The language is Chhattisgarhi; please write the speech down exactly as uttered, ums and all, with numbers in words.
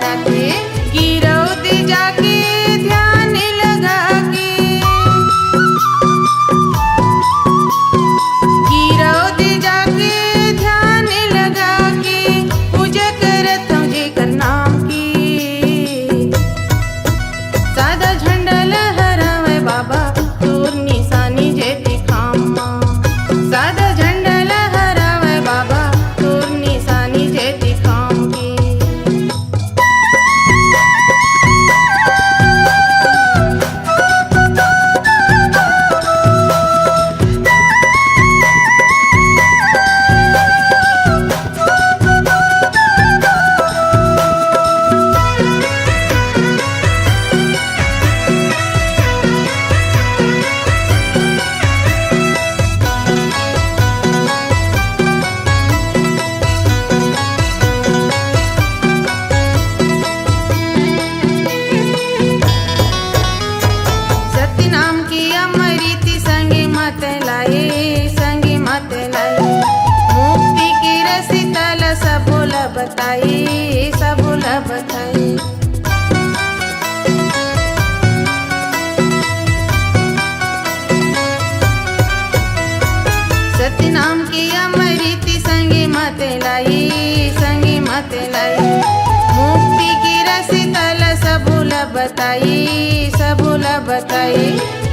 राखे। गिरौदी जाके ध्यान लगा के, गिरौदी जाके ध्यान लगा के, पूजा करत हूँ जेकर नाम की। सादा झंडा लहरावे बाबा, तोर निशानी जेती खाम मा। सादा झंडा लहरावे बाबा, तोर निशानी जेती खाम की। सत्य नाम की अमृत संगे मत लाए, संगे मत लाए। मुक्ति की रस्ता ला सबो ला बताए, सबो ला बताए। सत्य नाम की अमृत संगे मत लाई, संगे मत लाई। मुक्ति की रस्ता ला सबो ला बताई, सबो ला बताई।